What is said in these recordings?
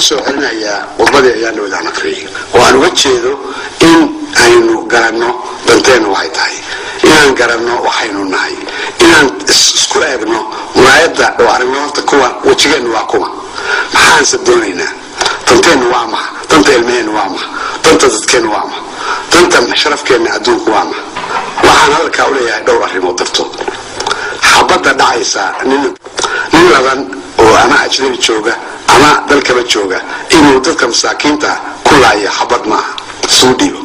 soo celinayaa khudbadii ayaan wadaan aqriyay, oo aan uga jeedo in aynu garanno danteennu waxay tahay, inaan garanno waxaynu nahay, inaan isku eegno muraayadda oo aragno horta kuwa wejigeennu waa kuma, maxaanse doonaynaa, danteennu waa maxa, danta ilmaheennu waa maxa, danta dadkeennu waa maxa, danta sharafkeenna adduunku waa maxa. Waxaan hadalkaa u leeyahay dhowr arrimood dartood. Xabadda dhacaysa, nin ladan oo ama ajnabi jooga ama dalkaba jooga inuu dadka masaakiinta ku laayo xabad maaha, isuu dhiibo.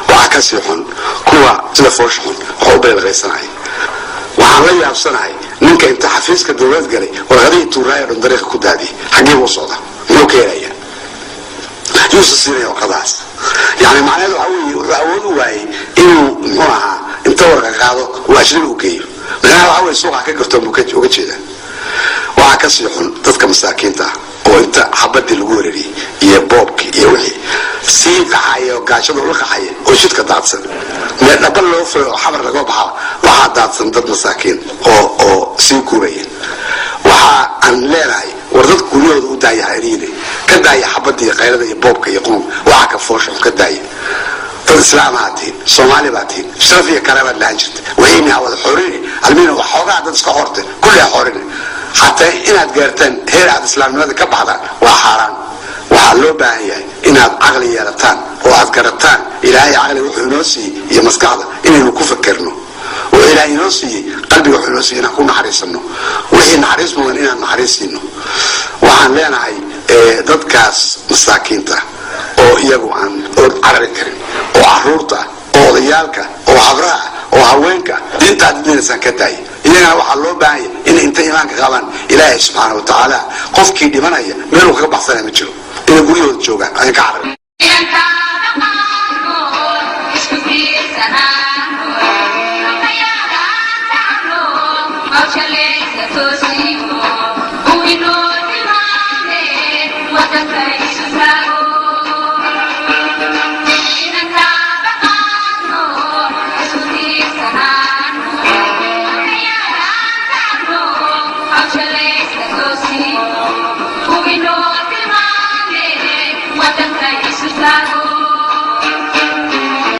Waxaa kasii xun kuwa sida foosha xun wax u beelqaysanaya. Waxaan la yaabsanahay ninka inta xafiiska dowlad galay warqadihii tuuraaya dhan dariiqa ku daadiyay. Xaggee buu socda? Muxuu ka helaya? Yuusa siinaya warqadahaas? Yani macnaheedu waxa weeye wuxuu awood u waayey inuu muxuu ahaa inta warqa qaado uu ajnabi u geeyo. Macnaha waxa weye suuqa ka garto buu uga jeedaa. Waxaa kasii xun dadka masaakiinta ah oo inta xabadii lagu weerariyey iyo boobkii iyo wixii sii qaxaya oo gaajada ula qaxaya oo jidka daadsan, meel dhaba loo furay oo xabar laga baxa, waxaa daadsan dad masaakiin oo sii guuraya. Waxa aan leenahay, war dad guryahooda u daaya xeriine ka daaya xabadda iyo qaylada iyo boobka iyo qoom, waxaa ka foosha xun ka daaya. Dad islaamaa tihin, Soomaali baa tihin, sharaf iyo kale baad lahaan jirta. Wixii ha wada xoorine, almiina waxoogaa dad iska xoorte kulli ha xoorine. Xataa inaad gaartaan heer aad islaamnimada ka baxdaan waa xaaraan. Waxaa loo baahan yahay inaad caqli yeelataan oo aad garataan Ilaahay caqli wuxuu inoo siiyey iyo maskaxda inaynu ku fakerno, oo Ilaahay inoo siiyey qalbiga wuxuu inoo siiyey inaan ku naxariisano, wixii naxariis mudan inaan naxariis siino. Waxaan leenahay dadkaas masaakiinta oo iyagu aan carari karin, oo caruurta, oo odayaalka, oo habraha, oo haweenka, diinta aad didinaysaan ka daaya. Iyagana waxaa loo baahan yahay inay inta iimaanka qabaan Ilaahay subxaana wa tacaala, qofkii dhimanaya meeluu kaga baxsanaya ma jiro, inay guryahooda joogaan ayan ka cararin.